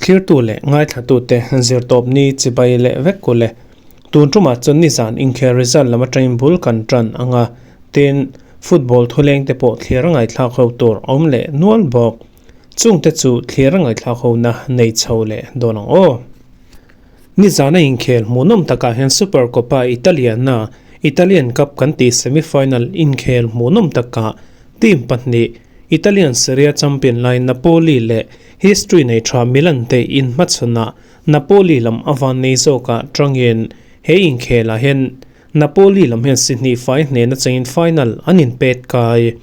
Thlirtu leh ngaithlatute zirtawpni chibai leh vek ku le. Tun tumah chuan nizan inkhel result lam atangin bul kan tan ang a, tin, football thuleng te pawh thlir a ngaihthlak ho tur a awm leh nual bawk. Chungte chu thlir a ngaihthlak hona nei chho leh dawn ang aw. Nizana inkhel hmuhnawm takah hian Super Coppa Italiana, Italian Cup kan tih semi-final inkhel hmuhnawm takah team pahnih, Italian Serie A champion lai Napoli leh history nei tha Milan te inhmachhawnah Napoli lam a van nei zawkah tangin he inkhelah hian Napoli lam hian si hnih fai hnehna changin final an inpet kai.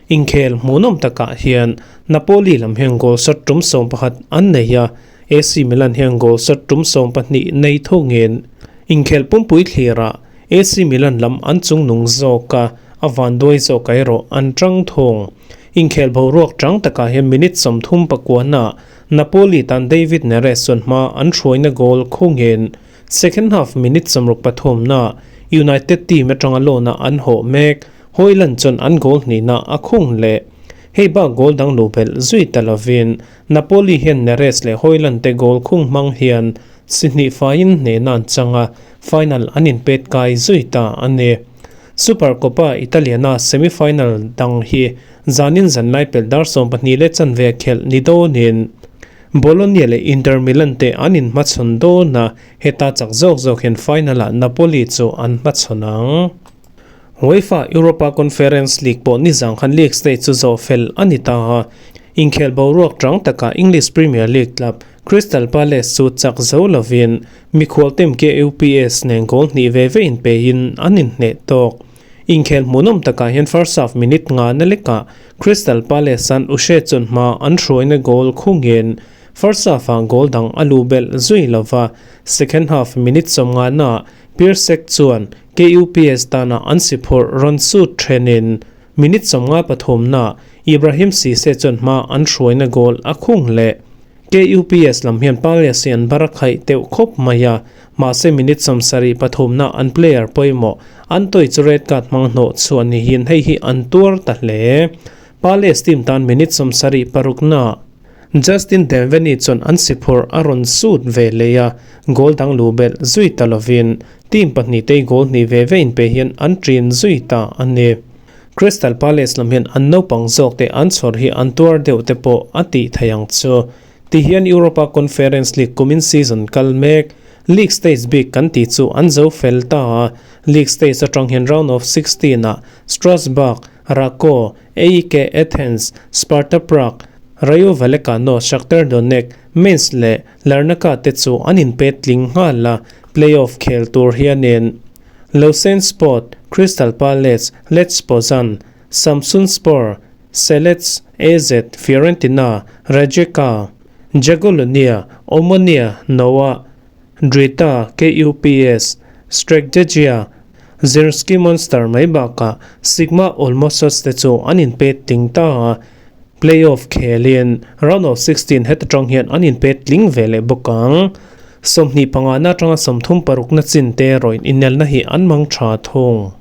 Inkhel hmuhnawm takah hian Napoli lam hian goal shot tum 11 an nei a, AC Milan hian goal shot tum 12 nei thungin inkhel pumpui thlirah AC Milan lam an chungnung zawk a, a vanduai zawk erawh an tang thung. Inkhel boruak tang takah hian minute 39 ah Napoli tan David Neres chuan hma an hruaina goal khungin second half minute 63 na United team atanga loan a an hawh mek Hojlund chuan an goal hnihna a khung leh. Hei bak goal dang luh belh zui ta lovin Napoli hian Neres leh Hojlund te goal khung hmang hian si hnih faiin hnehna an chang a, final an inpet kai zui ta a ni. Super Coppa Italiana semi-final dang hi zanin zanlai pelh dar 12 leh chanve khelh ni dawnin Bologna leh Inter Milan te an inhmachhawn dawn a, heta chak zawk zawk hian final-ah Napoli chu an hmachhawn ang. UEFA Europa Conference League pawh nizang khan league stage chu zawh fel a ni ta a, inkhel boruak tang takah English Premier League club Crystal Palace chu chak zo lovin mikhual team KUPS nen goal hnih ve ve inpeiin an inhneh tawk. Inkhel hmuhnawm takah hian first half minute nga na lekah Crystal Palace an Uche chuan hma an hruaina goal khungin first half-ah goal dang a luh belh zui lova, second half minute 50 naah Pirsek chuan KUPS tana an si phurh rawn sut thenin minute 53 na Ibrahim Cisse chuan hma an hruaina goal a khung leh. KUPS lam hian Palace hi an bar a khaih teuh khawp mai a, mahse minute 73 na an player pawimawh an tawi chu red card hmang hnawh chhuah niin hei hi an tuar ta hle. Palace team tan minute 76 na Justin Devaney chuan an si phurh a rawn sut ve leh a, goal dang luh belh zui ta lovin team pahnih te goal hnih ve ve inpe hian an ṭin zui ta a ni. Crystal Palace lam hian an naupang zawk te an chhawr hi an tuar deuh te pawh a tih theih ang chu. Ti hian Europa Conference League kumin season kal mek, League stage bik kan tih chu an zo fel ta a, League stage atang hian round of 16 ah Strasbourg, Rakow, AEK Athens, Sparta Prague, Rayo Vallecano, Shakhtar Donetsk, Mainz leh Larnaca te chu an inpet tling nghal a, playoff khel tur hianin Lausanne Sport, Crystal Palace, Lech Poznan, Samsunspor, Selets, AZ, Fiorentina, Rijeka, Jagiellonia, Omonia, Noah, Drita, KUPS, Strategia, Zrinjski Monster mai bakah Sigma Olmossos te chu an inpet tling ta a, playoff khelin round of 16 het atang hian an inpet tling ve leh bawk ang. 25 na atanga 36 na chin te erawhin inelna hi an mang tha thung.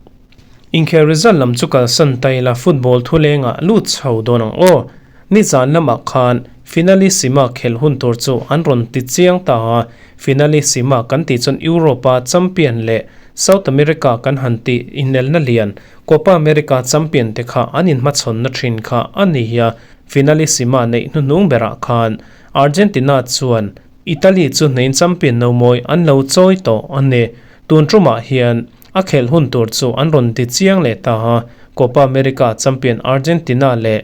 Inkhel result lam chu kalsan ta ila football thulengah lut chho dawn ang aw. Nizan lamah khan Finalissima khelh hun tur chu an rawn ti chiang ta a, Finalissima kan tih chuan Europe-a champion leh South America kan han tih inelna lian Copa America champion te kha an inhmachhawnna thin kha a ni a, Finalissima neih hnuhnung berah khan Argentina chuan Italy chu hnein champion no mawi an lo chawi tawh a ni. Tun tumah hian a khelh hun tur chu an rawn ti chiang leh ta a, Copa America champion Argentina leh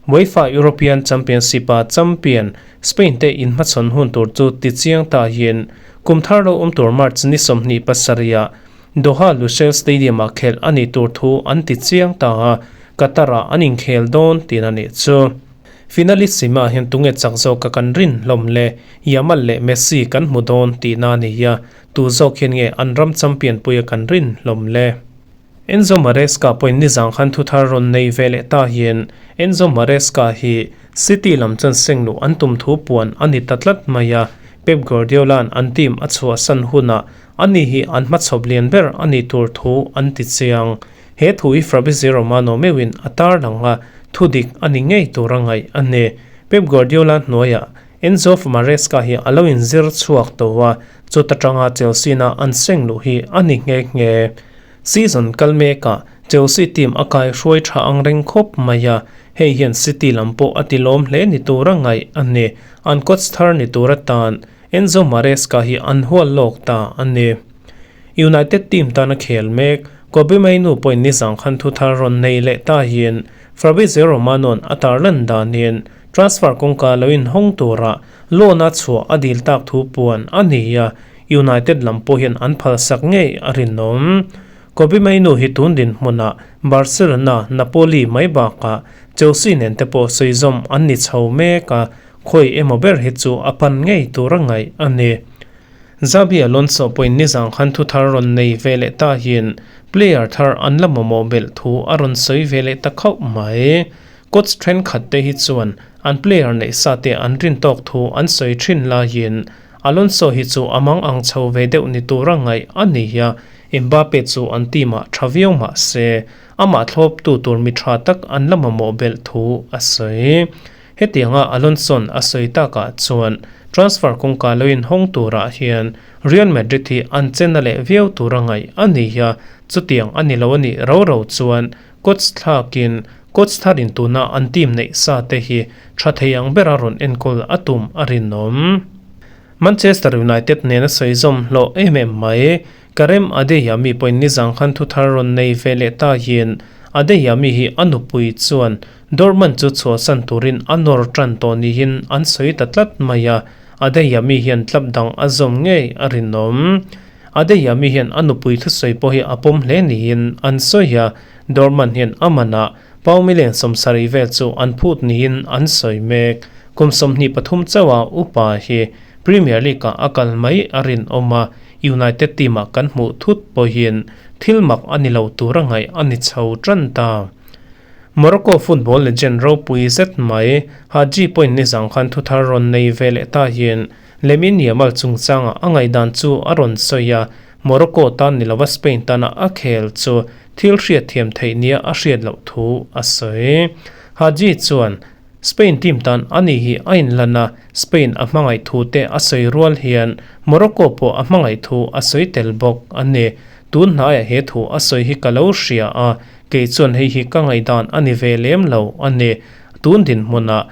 UEFA European Championship-a champion Spain te inhmachhawn hun tur chu ti chiang ta hian kum thar lo awm tur March ni 27 ah Doha Lusail Stadium-ah khelh a nih tur thu an ti chiang ta a, Qatar-ah an inkhel dawn tih a nih chu. Finalissima hian tunge chak zawk ka kan rin hlawm le, Yamal leh Messi kan hmu dawn tihna a ni a, tu zawk hian nge an ram champion puia kan rin hlawm le? Enzo Maresca pawhin nizang khan thuthar rawn nei ve leh ta hian Enzo Maresca hi City lam chuan seng luh an tum thu puan a ni ta tlat mai a, Pep Guardiola'n an team a chhuahsan hunah ani hi an hmachhawp lian ber a nih tur thu an ti chiang. He thu hi Fabrizio Romano meuhin a tarlang a, thudik a ni ngei tur a ngaih a ni. Pep Guardiola hnuaiah Enzo Maresca hi a lo inzir chhuak tawh a, chuta tanga Chelsea-na an seng luh hi a ni nghe nghe. Season kal mekah Chelsea team a kai hruai tha ang reng khawp mai a, hei hian City lam pawh a ti lawm hle ni tur a ngaih a ni. An coach thar ni tur atan Enzo Maresca hi an hual lawk ta a ni. United team tana khel mek Kobbie Mainoo pawhin nizang khan thu thar rawn nei leh ta hian Fabrizio Romano-a'n a tarlan danin transfer kawngka lo inhawng tura loan-a chhuah a dil tak thu puan a ni a, United lam pawh hian an phalsak ngei a rinawm. Kobbie Mainoo hi tun dinhmunah Barcelona, Napoli mai bakah Chelsea nen te pawh sawi zawm an ni chho mek a, khawi emaw ber hi chu a pan ngei tur a ngaih a ni. Xabi Alonso pawhin nizang khan thu thar rawn nei ve leh ta hian player thar an la mamawh belh thu a rawn sawi ve leh ta khauh mai. Coach thenkhat te hi chuan an player neih sa te an rin tawk thu an sawi thin laiin Alonso hi chu a mang ang chho ve deuh ni tura ngaih a ni a, Mbappe chu an team ah tha viau mah se amah thlawptu tur mi tha tak an la mamawh belh thu a sawi. Hetianga Alonso'n a sawi takah chuan transfer kawngka lo inhawng turah hian Real Madrid hi an che na leh viau tura ngaih a ni a, chutiang a ni lo a nih ro ro chuan coach thlakin coach tharin tuna an team neih sa te hi tha thei ang bera rawn enkawl a tum a rinawm. Manchester United nena sawi zawm hlawh em em mai. Karem Adeyemi pawhin nizang khan thu thar rawn nei ve leh ta hian Adeyemi hi a nupui chuan Dortmund chu chhuahsan turin a nawr tan tawh niin an sawi ta tlat mai a, Adeyemi hian tlap dang a zawm ngei a rinawm. Adeyemi hian a nupui thusawi pawh hi a pawm hle niin an sawi a, Dortmund hian a manah pau million 70 vel chu an phut niin an sawi mek. Kum 23 chauha upa hi Premier League-ah a kal mai a rinawm a, United team-ah kan hmuh thut pawhin thil mak a ni lo tur a ngaih a ni chho tan ta. Morocco football legend ropui zet mai Hadji pawhin nizang khan thu thar rawn nei ve leh ta hian Lamine Yamal chungchangah a ngaihdan chu a rawn sawi a, Morocco tan ni lova Spain tana a khel chu thil hriatthiam theih nia a hriat loh thu a sawi. Hadji chuan, Spain team tan a ni hi a inlan a, Spain a hmangaih thu te a sawi rual hian Morocco pawh a hmangaih thu a sawi tel bawk a ni. Tun hnaiah he thu a sawi hi ka lo hria a, kei chuan hei hi ka ngaihdan a ni ve lem lo a ni. Tun dinhmunah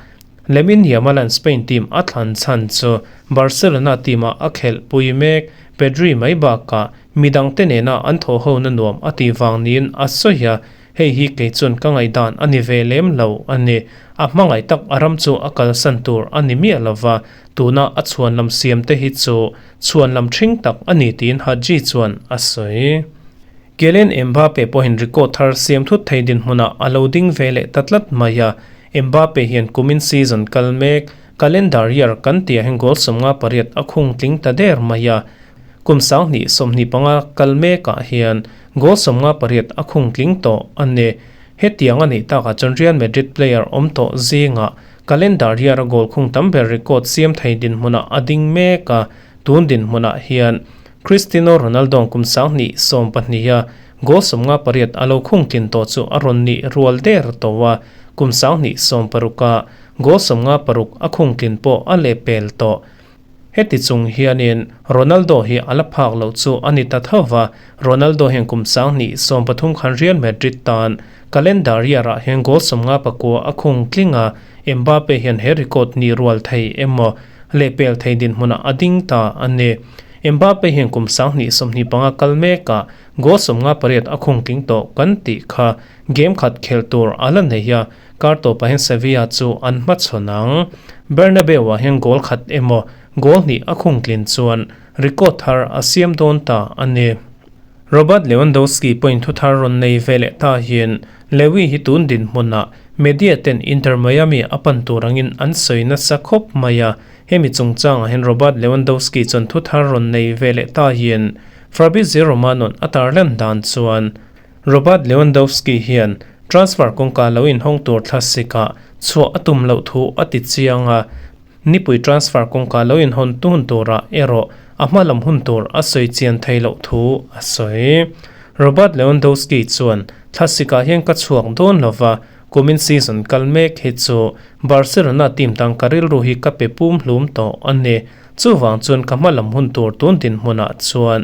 Lamine Yamal-a'n Spain team a thlan chhan chu Barcelona team-ah a khelh pui mek Pedri mai bakah midangte nena an thawhhona nuam a tih vang niin a sawi a, Hei hi kei chuan ka ngaihdan a ni ve lem lo a ni. A hmangaih tak a ram chu a kalsan tur a ni miah lova, tuna a chhuan lam siam te hi chu chhuan lam ṭhing tak a ni tiin Hadji chuan a sawi. Kylian Mbappe pawhin record thar siam thut thei dinhmunah a lo ding ve leh ta tlat mai a, Mbappe hian kumin season kal mek, calendar year kan tih ah hian goal 58 a khung tling ta der mai a, Kum 2025 kal mekah hian goal 58 a khung tling tawh a ni. Hetiang a nih takah chuan Real Madrid player awm tawh zingah calendar year a goal khung tam ber record siam thei dinhmunah a ding mek a, tun dinhmunah hian Cristiano Ronaldo kum 2012 a goal 58 a lo khung tlin tawh chu a rawn nih rual der tawh a, kum 2016 a goal 56 a khung tlin pawh a lehpel tawh. Heti chung hianin Ronaldo hi a la phak loh chu a ni ta tho va, Ronaldo hian kum 2013 khan Real Madrid tan calendar year-ah hian goal 59 a khung tling a, Mbappe hian he record ni rual thei emaw lehpel thei dinhmunah a ding ta a ni. Mbappe hian kum 2025 kal mekah goal 58 a khung tling tawh kan tih kha game khat khelh tur a la nei a, Kar tawpah hian Sevilla chu an hmachhawn ang. Bernabeu-ah hian goal khat emaw goal hnih a khung tlin chuan record thar a siam dawn ta a ni. Robert Lewandowski pawhin thu thar rawn nei ve leh ta hian Lewy hi tun dinhmunah media ten Inter Miami a pan tur angin an sawi nasa khawp mai a, hemi chungchangah hian Robert Lewandowski chuan thu thar rawn nei ve leh ta hian Fabrizio Romano-a'n a tarlan dan chuan Robert Lewandowski hian transfer kawngka lo inhawng tur thlasik-ah chhuah a tum loh thu a ti chiang a, nipui transfer kawngka lo inhawn tun turah erawh a hma lam hun tur a sawi chian thei loh thu a sawi. Robert Lewandowski chuan Thlasikah hian ka chhuak dawn lo va, kumin season kal mek hi chu Barcelona team tan ka rilru hi ka pe pum hlum tawh a ni. Chuvang chuan ka hma lam hun tur tun dinhmunah chuan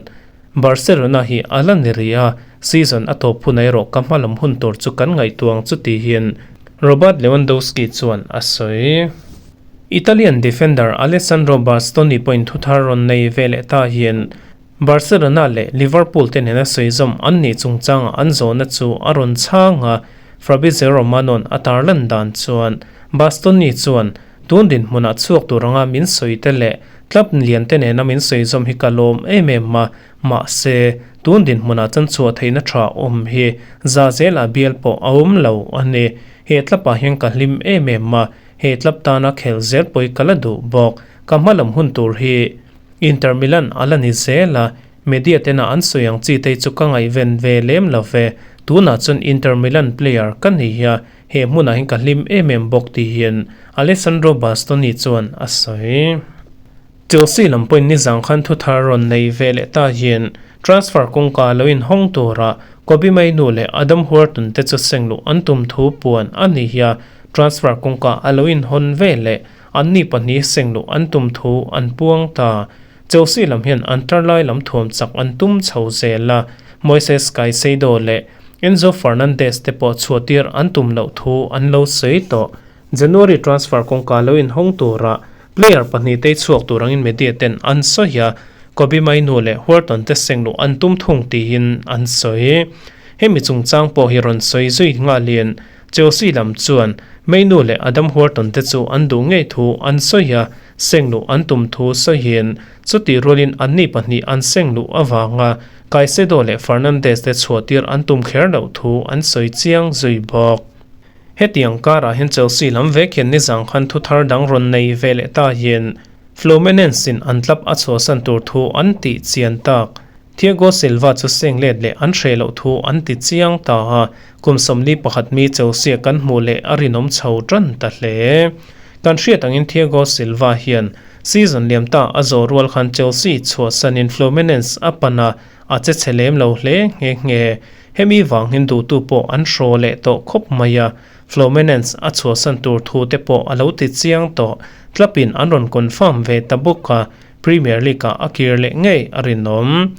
Barcelona hi a la ni rih a, season a tawp hun erawh ka hma lam hun tur chu kan ngaihtuah ang chu tihin Robert Lewandowski chuan a sawi. Italian defender Alessandro Bastoni pawhin thuthar rawn nei ve leh ta hian Barcelona leh Liverpool te nena sawi zawm an nih chungchanga an zawhna chu a rawn chhang a, Fabrizio Romano'n a tarlan dan chuan Bastoni chuan tun dinhmunah chhuak tur anga min sawi te leh club lian te nena min sawi zawm hi ka lawm em em a, mahse tun dinhmunah chuan chhuah theihna tha awm hi za zelah bial pawh a awm lo a ni. He club ah hian ka hlim em em a, he club tana khel zel pawi ka la duh bawk. Ka hmalam hun tur hi. Inter Milan a la ni zel a, media tena an sawi ang chi te chu ka ngaihven ve lem lo ve. Tunah chuan Inter Milan player ka ni a, he hmunah hian ka hlim em em bawk tihin Alessandro Bastoni chuan a sawi. Chelsea lam pawhin nizang khan thuthar rawn nei ve leh ta hian transfer kawngka lo inhawng tura Kobbie Mainoo leh Adam Wharton te chu sengluh an tum thu puan a ni a, transfer kawngka a lo inhawn ve leh Anni pahnih sengluh an tum thu an puang ta. Chelsea lam hian an tar lai lam thuam chak an tum chho zel a, Moises Caicedo leh Enzo Fernandez te pawh chhuahtir an tum loh thu an lo sawi tawh. January transfer kawngka lo inhawng tura player pahnih te chhuak tur angin media ten an sawi a, Kobbie Mainoo leh Wharton te sengluh an tum thung tiin an sawi. Hemi chungchang pawh hi rawn sawi zui nghalin Chelsea lam chuan Mainoo leh Adam Wharton te chu an duh ngei thu an sawi a, sengluh an tum thu sawiin chutih rualin anni pahnih an sengluh avanga Caicedo leh Fernandes te chhuahtir an tum kher loh thu an sawi chiang zui bawk. Hetiang karah hian Chelsea lam vek hian nizang khan thu thar dang rawn nei ve leh ta hian Fluminense in an club a chhuahsan tur thu an tih chian tak. Thiago Silva chu seng let leh an hreh loh thu an ti chiang ta a, kum 41 mi Chelsea kan hmuh leh a rinawm chho tan ta hle. Kan hriat angin Thiago Silva hian season liam ta a zawh rual khan Chelsea chhuahsanin Fluminense a pan a, a che chhe lem lo hle nghe nghe. Hemi vang hian duhtu pawh an hraw leh tawh khawp mai a, Fluminense a chhuahsan tur thu te pawh a lo ti chiang tawh. Club-in an rawn confirm ve ta bawk a, Premier League-ah a kir leh ngei a rinawm.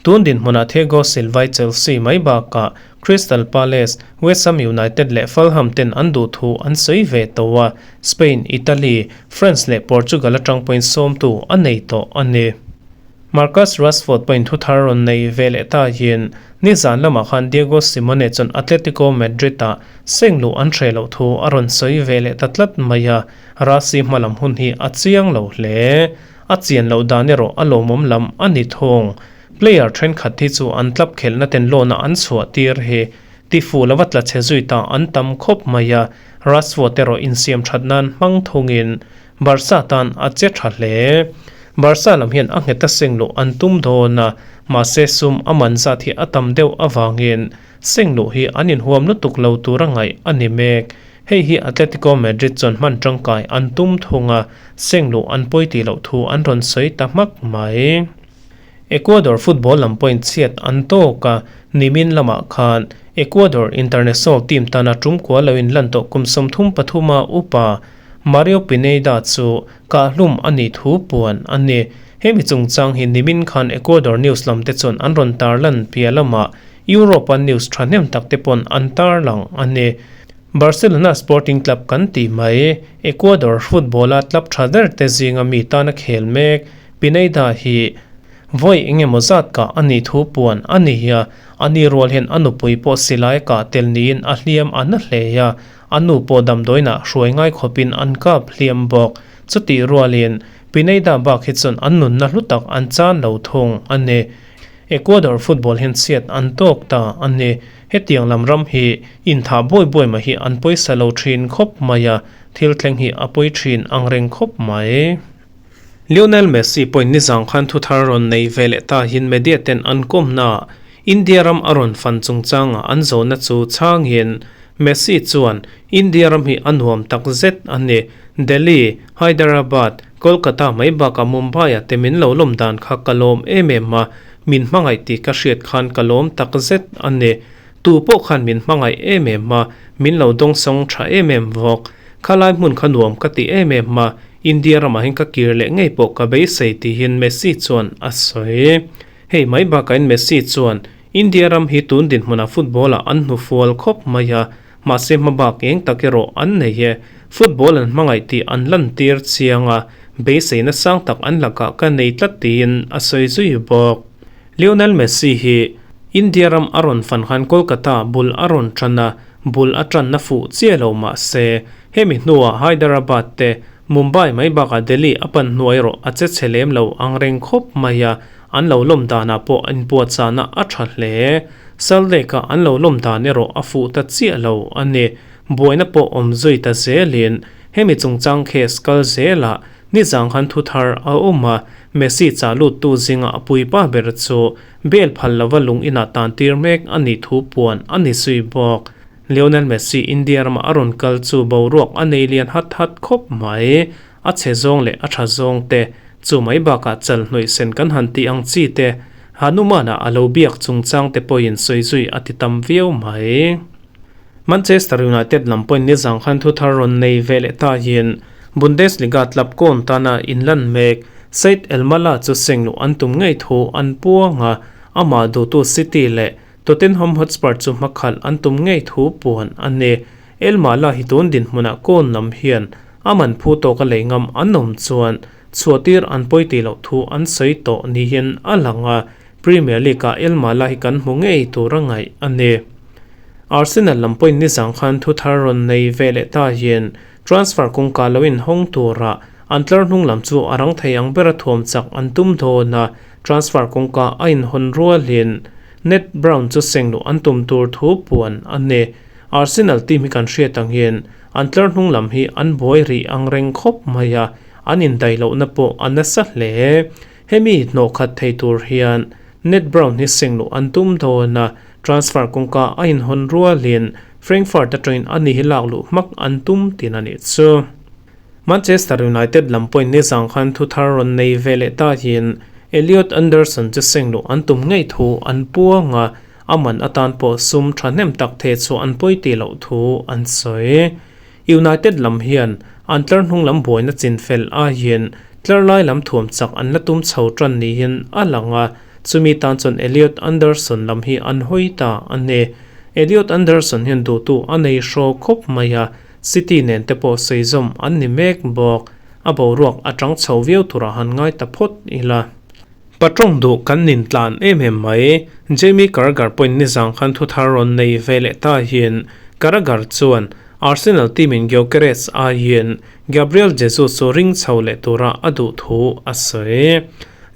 Tun dinhmunah Thiago Silva-i Chelsea mai bakah Crystal Palace, West Ham United leh Fulham ten an duh thu an sawi ve tawh a, Spain, Italy, France leh Portugal atang pawhin sawmtu a nei tawh a ni. Marcus Rashford pawhin thu thar rawn nei ve leh ta hian nizan lamah khan Diego Simeone chuan Atletico Madrid-ah sengluh an hreh loh thu a rawn sawi ve leh ta tlat mai a, Rasi hmalam hun hi a chiang lo hle. A chian loh dan erawh a lawmawm lam a ni thung. Player thenkhat hi chu an club khelhna ten loan a an chhuah tir hi tifu lova tla chhe zui ta an tam khawp mai a, Rashford erawh insiam that nan hmang thungin Barca tan a che tha hle. Barca lam hian a nghet a seng luh an tum dawn a, mahse sum a man zat hi a tam deuh avangin seng luh hi an inhuam lutuk lo tur a ngaih a ni mek. Hei hi Atletico Madrid chuan hman tangkai an tum thung a, sengluh an pawi tih loh thu an rawn sawi ta hmak mai. Ecuador football lam pawhin chhiat an tawk a, nimin lamah khan Ecuador international team tana tum kual lo inlan tawh kum 33 a upa Mario Pineda chu kahhlum a nih thu puan a ni. Hemi chungchang hi nimin khan Ecuador news lam te chuan an rawn tarlan piah lamah Europe-a news thahnem tak te pawn an tarlang a ni. Barcelona Sporting Club kan tih mai, Ecuador football-a club tha ber te zinga mi tana khel mek Pineda hi vawi eng emaw zat kah a nih thu puan a ni a, a ni rual hian a nupui pawh silai kah tel niin a hliam a na hle a, a nu pawh damdawiinah hruai ngai khawpin an kap hliam bawk. Chutih rualin Pineda bak hi chuan an nunna hlu tak an chan lo thung a ni. Ecuador football hian chhiat an tawk ta a ni. Hetiang lam ram hi inthah buai buai mai hi an pawisa lo thin khawp mai a, thil thleng hi a pawi thin ang reng khawp mai. Lionel Messi pawhin nizang khan thu thar rawn nei ve leh ta hian media ten an kawmna ah India ram a rawn fan chungchanga an zawhna chu chhangin Messi chuan India ram hi a nuam tak zet a ni. Delhi, Hyderabad, Kolkata mai bakah Mumbai ah te min lo lawm dan kha ka lawm em em a, min hmangaih tih ka hriat khan ka lawm tak zet a ni. Tu pawh khan min hmangaih em em a, min lo dawngsawng tha em em vawk. Khalai hmun kha nuam ka ti em em a, India ramah hian ka kir leh ngei pawh ka beisei tihin Messi chuan a sawi. Hei mai bakain Messi chuan India ram hi tun dinhmunah football-ah an hnufual khawp mai a, mahse hmabak eng tak erawh an nei e. Football an hmangaih tih an lantir chiang a, beiseina sang tak an lakah ka nei tlat tiin a sawi zui bawk. Lionel Messi hi India ram a rawn fan khan Kolkata bul a rawn tan a, bul a tanna fuh chiah lo mah se, hemi hnuah Hyderabad te, Mumbai mai bakah Delhi a pan hnuai erawh a che chhe lem lo ang reng khawp mai a, an lo lawm danah pawh inpuahchahna a tha hle. Salt Lake-a an lo lawm dan erawh a fuh ta chiah lo a ni. Buaina pawh awm zui ta zelin hemi chungchang case kal zelah Nizang khan thu thar a awm a, Messi chah luttu zinga a puipa ber chu bail phal lova lung inah tan tir mek a nih thu puan a ni zui bawk. Lionel Messi India rama a rawn kal chu boruak a nei lian hat hat khawp mai. A chhe zawng leh a tha zawng te, chu mai bakah chal hnawih sen kan han tih ang chi te, Hanuman-a a lo biak chungchang te pawhin sawi zui a ti tam viau mai. Manchester United lam pawhin nizang khan thu thar rawn nei ve leh ta hian Bundesliga club kawn tana inlan mek Said Elmala chu sengluh an tum ngei thu an puang a, amah duhtu City leh Tottenham Hotspur chu hmakhalh an tum ngei thu puan a ni. Elmala hi tun dinhmunah kawn lam hian a man phu tawka lei ngam an awm chuan chhuahtir an pawi tih loh thu an sawi tawh niin a lang a, Premier League-ah Elmala hi kan hmu ngei tur a ngaih a ni. Arsenal lam pawhin nizang khan thu thar rawn nei ve leh ta hian transfer kawngka lo inhawng tura an tlar hnung lam chu a rang thei ang bera thuam chak an tum dawn a, transfer kawngka a inhawn rualin Ned Brown chu sengluh an tum tur thu puan a ni. Arsenal team hi kan hriat ang hian an tlar hnung lam hi an buai rih ang reng khawp mai a, an indaih lohna pawh a nasa hle. Hemi hnawhkhat thei tur hian Ned Brown hi sengluh an tum dawn a, transfer kawngka a inhawn rualin Frankfurt atangin a ni hi lak luh hmak an tum tin a nih chu. Manchester United lam pawhin nizang khan thu thar rawn nei ve leh ta hian Elliot Anderson chu sengluh an tum ngei thu an puang a, a man atan pawh sum thahnem tak theh chhuah an pawi tih loh thu an sawi. United lam hian an tlar hnung lam buaina chin fel aiin tlar lai lam thuam chak an la tum chho tan niin a lang a, chumi tan chuan Elliot Anderson lam hi an hawi ta a ni. Elliot Anderson hian duhtu a nei hraw khawp mai a, City nen te pawh sawi zawm an ni mek bawk. A boruak a tang chho viau turah han ngai ta phawt ila. Patawng duh kan nin tlan em em mai. Jamie Carragher pawhin nizang khan thu thar rawn nei ve leh ta hian Carragher chuan Arsenal team in Gyökeres aiin Gabriel Jesus chu ring chho leh tura a duh thu a sawi.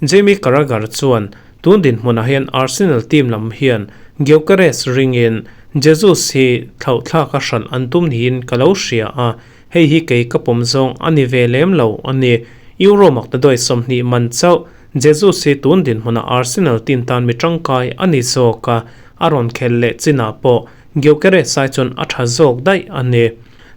Jamie Carragher chuan tun dinhmunah hian Arsenal team lam hian Gyökeres ringin Jesus hi thlauhthlak a hralh an tum niin ka lo hria a, Hei hi kei ka pawm zawng a ni ve lem lo a ni. Euro maktaduai 20 man chauh Jesus hi tun dinhmunah Arsenal team tan mi tangkai a ni zawk a, a rawn khel leh chinah pawh Gyökeres ai chuan a tha zawk daih a ni.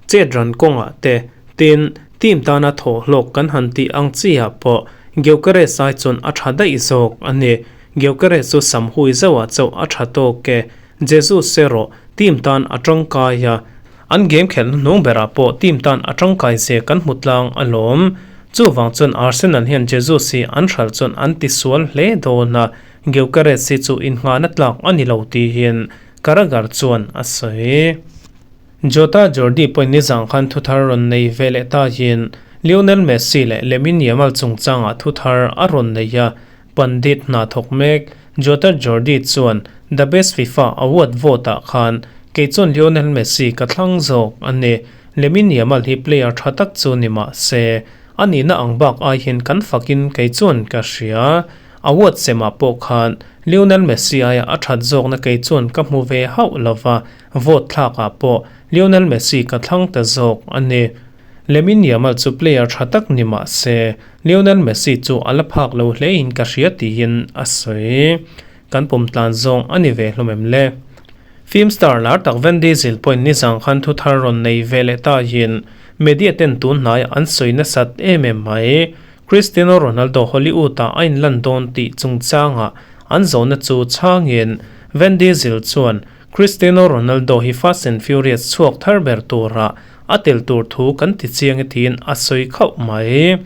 Chet ran kawngah te, tin, team tana thawh hlawk kan han tih ang chiah pawh Gyökeres ai chuan a tha daih zawk a ni. Gyökeres chu sam hui zauhah chauh a tha tawk e. Jesus erawh team tan a tangkai a. An game khelhna hnung berah pawh team tan a tangkai zia kan hmu tlang alawm. Chuvang chuan Arsenal hian Jesus hi an hral chuan an ti sual hle dawn a, Gyökeres hi chu innghahna tlak a ni lo tiin Carragher chuan a sawi. Jota Jordi pawhin nizang khan thu thar rawn nei ve leh ta hian Lionel Messi leh Lamine Yamal chungchangah thu thar a rawn nei a, Pandit hna thawk mek Jota Jordi chuan The Best FIFA Award vote-ah khan kei chuan Lionel Messi ka thlang zawk a ni. Lamine Yamal hi player tha tak chu ni mah se, a nihna ang bak ai hian kan fakin kei chuan ka hria. Award semah pawh khan Lionel Messi aia a that zawkna kei chuan ka hmu ve hauh lova, vote thlakah pawh Lionel Messi ka thlang ta zawk a ni. Lamine Yamal chu player tha tak ni mah se, Lionel Messi chu a la phak lo hle in ka hria tiin a sawi. Kan pawm tlan zawng a ni ve hlawm em le? Film star lar tak Vin Diesel pawhin nizang khan thu thar rawn nei ve leh ta hian media ten tun hnaiah an sawi nasat em em mai. Cristiano Ronaldo Hollywood ah a inlan dawn tih chungchangah an zawhna chu chhangin Vin Diesel chuan. Cristiano Ronaldo hi Fast and Furious chhuak thar ber tura a tel tur thu kan ti chiang e tiin a sawi khauh mai.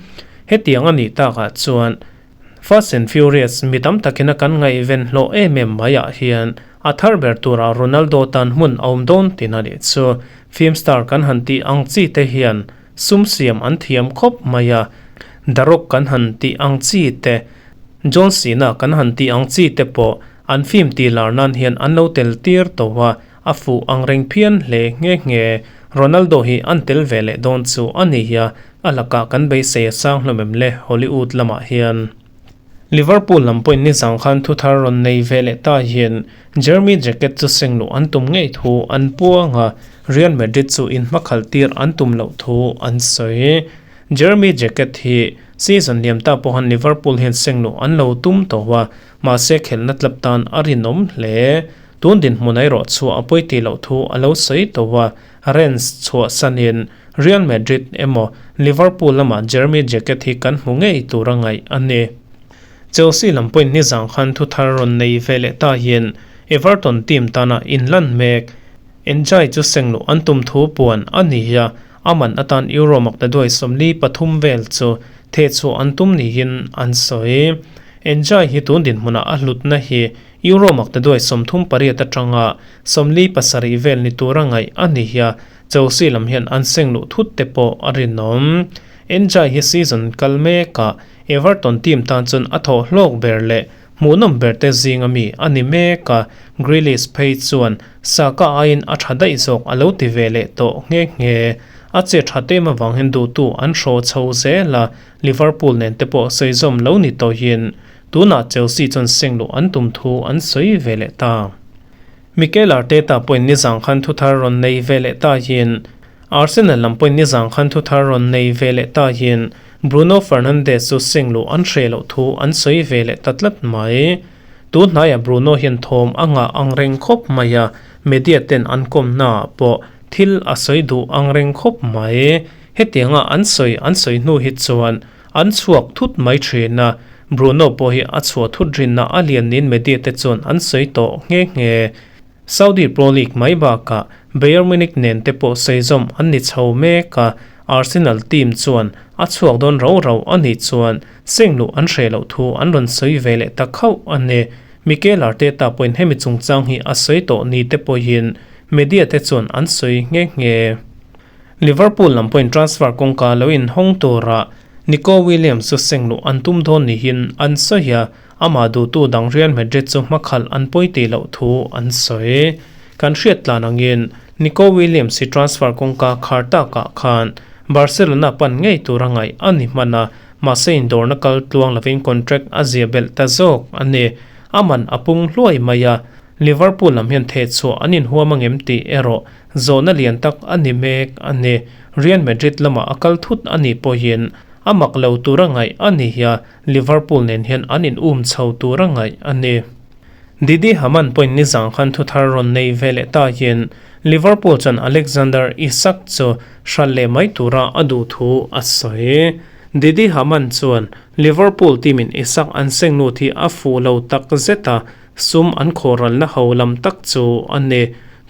Hetiang a nih takah chuan Fast and Furious mi tam takin a kan ngaihven hlawh em em maiah hian a thar ber turah Ronaldo tan hmun a awm dawn tin a nih chu. Film star kan han tih ang chi te hian sum siam an thiam khawp mai a, The Rock kan han tih ang chi te, John Cena kan han tih ang chi te pawh an film tih lar nan hian an lo tel tir tawh a, a fuh ang reng phian hle nghe nghe. Ronaldo hi an tel ve leh dawn chu a ni a, a lakah kan beisei a sang hlawm em le Hollywood lamah hian. Liverpool lam pawhin nizang khan thu thar rawn nei ve leh ta hian Jeremy Jacquet chu seng luh an tum ngei thu an puang a, Real Madrid chu inhmakhalh tir an tum loh thu an sawi. Jeremy Jacquet hi season liam ta pawhan Liverpool hian seng luh an lo tum tawh a, mahse khelhna tlap tan a rinawm hle. Tun dinhmun erawh chhuah a pawi tih loh thu a lo sawi tawh a, Rennes chhuahsanin Real Madrid emaw Liverpool lamah Jeremy Jacquet hi kan hmu ngei tur a ngaih a ni. Chelsea lam pawhin nizang khan thu thar rawn nei ve leh ta hian Everton team tana inlan mek N'Jie chu sengluh an tum thu puan a ni a, a man atan Euro maktaduai 43 vel chu thehchhuah an tum niin an sawi. N'Jie hi tun dinhmunah a hlutna hi Euro maktaduai 38 atanga 47 vel ni tura ngaih a ni a, Chelsea lam hian an seng luh thut te pawh a rinawm. N'Jie hi season kal mekah Everton team tan chuan a thawh hlawk ber leh hmuhnawm ber te zinga mi a ni mek a, Grealish phei chuan Saka aiin a tha daih zawk a lo ti ve leh tawh nghe nghe. A che tha tem avang hian duhtu an hraw chho zel a, Liverpool nen te pawh sawi zawm lo ni tawhin tunah Chelsea chuan seng luh an tum thu an sawi ve leh ta. Mikel Arteta pawhin nizang khan thu thar rawn nei ve leh ta hian Arsenal lam pawhin nizang khan thu thar rawn nei ve leh ta hian Bruno Fernandes chu seng luh an hreh loh thu an sawi ve leh ta tlat mai. Tun hnaiah Bruno hian thawm a ngah ang reng khawp mai a, media ten an kawmnaah pawh thil a sawi duh ang reng khawp mai. Hetianga an sawi an sawi hnu hi chuan an chhuak thut mai thin a, Bruno pawh hi a chhuah thut rinna a lian niin media te chuan an sawi tawh nghe nghe. Saudi Pro League mai bakah Bayern Munich nen te pawh sawi zawm an ni chho mek a, Arsenal team chuan a chhuak dawn rau rau a nih chuan seng luh an hreh loh thu an rawn sawi ve leh ta khauh a ni. Mikel Arteta pawhin hemi chungchang hi a sawi tawh ni te pawhin media te chuan an sawi nghe nghe. Liverpool lam pawhin transfer kawngka lo inhawng tura Nico Williams chu seng luh an tum dawn niin an sawi a, amah duhtu dang Real Madrid chu hmakhalh an pawi tih loh thu an sawi. Kan hriat tlan angin Nico Williams hi transfer kawngka khar takah khan Barcelona pan ngei tura ngaih a ni hman a, mahse indawrna kal tluang lovin contract a zia belh ta zawk a ni. A man a pung hluai mai a, Liverpool lam hian thehchhuah an inhuam angem tih erawh Zawhna lian tak a ni mek a ni. Real Madrid lamah a kal thut a nih pawhin a mak lo tura ngaih a ni a, Liverpool nen hian an in um chho tura ngaih a ni. Didi Hamann pawhin nizang khan thu thar rawn nei ve leh ta hian Liverpool chuan Alexander Isak chu hralh leh mai tura a duh thu a sawi. Didi Hamann chuan Liverpool team in Isak an seng lut hi a fuh lo tak zet a, sum an khawralna ho lam tak chu a ni.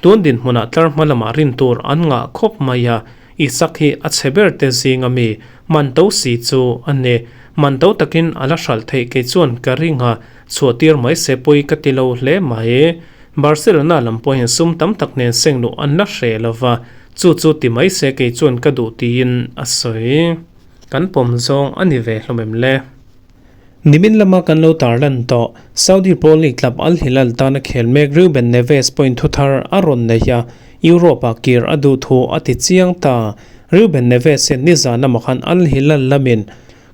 Tun dinhmunah tlar hma lamah rin tur an ngah khawp mai a, Isak hi a chhe ber te zing a mi, man to si chu a ni. Man to takin a la hralh theih kei chuan ka ring a, chhuah tir mai se pawi ka ti lo hle mai. Barcelona lam pawhin sum tam tak nen seng luh an la hreh lo va, chu chu ti mai se kei chuan ka duh tiin a sawi. Kan pawm zawng a ni ve hlawm em le? Nimin lama kan lo tarlan tawh, Saudi Pro League club Al Hilal tana khel mek Ruben Neves pawhin thu thar a rawn nei a, Europe-ah kir a duh thu a ti chiang ta. Ruben Neves hian nizan lamah khan Al Hilal lamin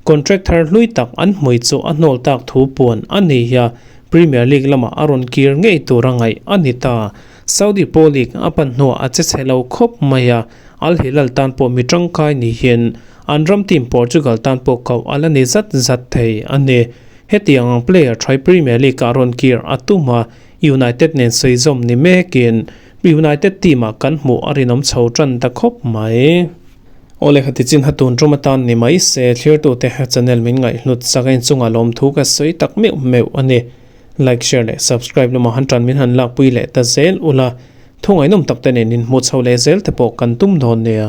contract thar hlui tak an hmui chu a hnawl tak thu puan a ni a, Premier League lamah a rawn kir ngei tur a ngaih a ni ta. Saudi Pro League a pan hnuah a che chhe lo khawp mai a, Al Hilal tan pawh mi tangkai niin an ram team Portugal tan pawh koh a la ni zat zat thei a ni. Hetiang ang player thawi Premier League ah rawn kir a tum a, United nen sawi zawm ni mekin United team ah kan hmuh a rinawm chho tan ta khawp mai. Awle khati chin ha tun tum atan ni mai se, thlirtute channel min ngaihhlut sak a inchungah lawmthu ka sawi tak meuh meuh a ni. Like, share leh subscribe lamah han tan min han lakpui leh ta zel ula, thu ngaihnawm tak te nen inhmuh chho leh zel te pawh kan tum dawn nia.